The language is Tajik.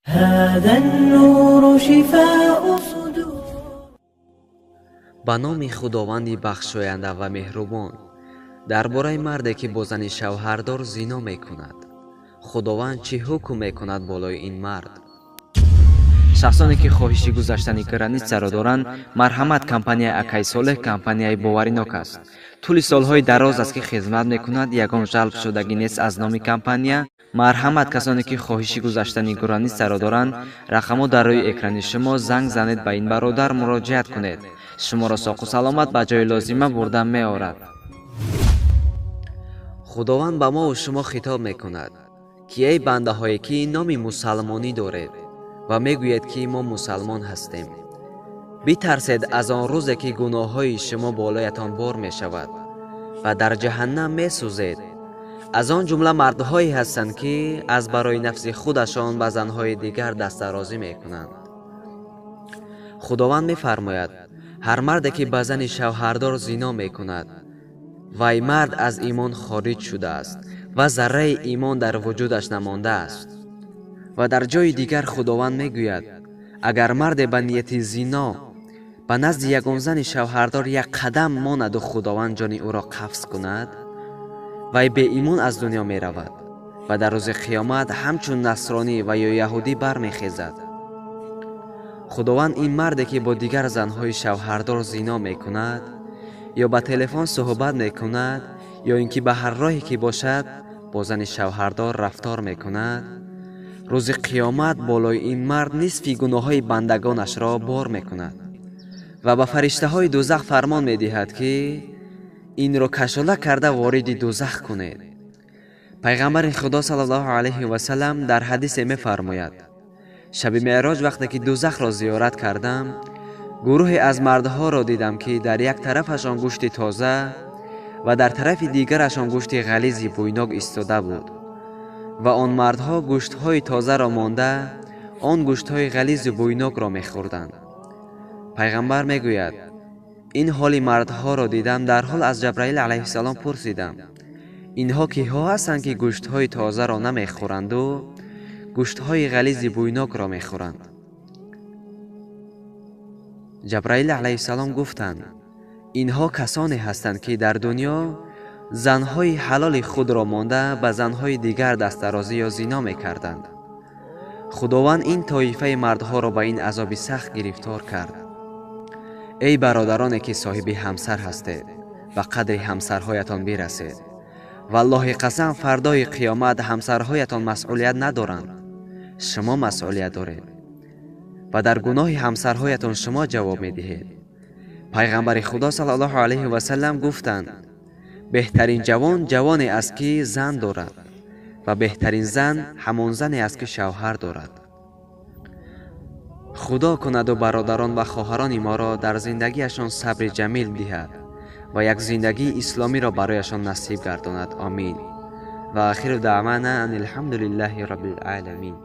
هذا النور شفاء صدور. Ба номи Худованди бахшоянда ва меҳрубон. Дар бораи марде, ки бо зани шавҳардор зино мекунад, Худованд чӣ ҳукм мекунад болои ин мард? Шахсоне, ки хоҳиши гузаштани границаро доранд, марҳамат, компанияи Акай Солеҳ компанияи боваринок аст. Тӯли солҳои дароз аст, ки хизмат мекунад, ягон жалб шудагӣ нест аз номи компания. Марҳамат, касоне, ки хоҳиши гузаштани границаро доранд, рақамҳо дар рӯи экрани шумо, занг занед, ба ин бародар муроҷиат кунед. Шуморо соқу саломат ба ҷои лозима бурда меорад. Худованд ба мову шумо хитоб мекунад, ки эй бандаҳое, ки номи мусалмонӣ доред ва мегӯед, ки мо мусалмон ҳастем, битарсед аз он рӯзе, ки гуноҳҳои шумо болоятон бор мешавад ва дар ҷаҳаннам месӯзед. Аз он ҷумла мардҳое ҳастанд, ки аз барои нафси худашон ба занҳои дигар дастдарозӣ мекунанд. Худованд мефармояд: ҳар марде, ки ба зани шавҳардор зино мекунад, вай мард аз имон хориҷ шудааст ва зарраи имон дар вуҷудаш намондааст. Ва дар ҷои дигар Худованд мегӯяд: агар марде ба нияти зино ба назди ягон зани шавҳардор як қадам монаду Худованд ҷони ӯро қафз кунад, вай беимон аз дунё меравад ва дар рӯзи қиёмат ҳамчун насронӣ ва ё яҳудӣ бармехезад. Худованд ин марде, ки бо дигар занҳои шавҳардор зино мекунад ё ба телефон суҳбат мекунад, ё ин ки ба ҳар роҳе ки бошад бо зани шавҳардор рафтор мекунад, рӯзи қиёмат болои ин мард нисфи гуноҳҳои бандагонашро бор мекунад ва ба фариштаҳои дӯзах фармон медиҳад, ки инро кашола карда вориди дӯзах кунед. Пайғамбари Худо саллаллоҳу алайҳи васалам дар ҳадисе мефармояд: шаби меъроҷ вақте ки дӯзахро зиёрат кардам, гурӯҳе аз мардҳоро дидам, ки дар як тарафашон гӯшти тоза ва дар тарафи дигарашон гӯшти ғализи бӯйнок истода буд ва он мардҳо гӯштҳои тозаро монда, он гӯштҳои ғализу бӯйнокро мехӯрданд. Пайғамбар мегӯяд: ин ҳоли мардҳоро дидам, дарҳол аз Ҷабраил алайҳиссалом пурсидам: инҳо киҳо ҳастанд, ки гӯштҳои тозаро намехӯранду гӯштҳои ғализи бӯйнокро мехӯранд? Ҷабраил алайҳиссалом гуфтанд: инҳо касоне ҳастанд, ки дар дунё занҳои ҳалоли худро монда ба занҳои дигар дастдарозӣ ё зино мекарданд. Худованд ин тоифаи мардҳоро ба ин азоби сахт гирифтор кард. Эй бародароне, ки соҳиби ҳамсар ҳастед, ба қадри ҳамсарҳоятон бирасед. Валлоҳи қасам, фардои қиёмат ҳамсарҳоятон масъулият надоранд, шумо масъулият доред ва дар гуноҳи ҳамсарҳоятон шумо ҷавоб медиҳед. Пайғамбари Худо саллаллоҳу алайҳи васалам гуфтанд: беҳтарин ҷавон ҷавоне аст, ки зан дорад, ва беҳтарин зан ҳамон зане аст, ки шавҳар дорад. Худо кунаду бародарон ва хоҳарони моро дар зиндагиашон сабри ҷамил диҳад ва як зиндагии исломиро барояшон насиб гардонад. Омин. Ва ахиру даъвана ан алҳамду лиллаҳи раббил оламин.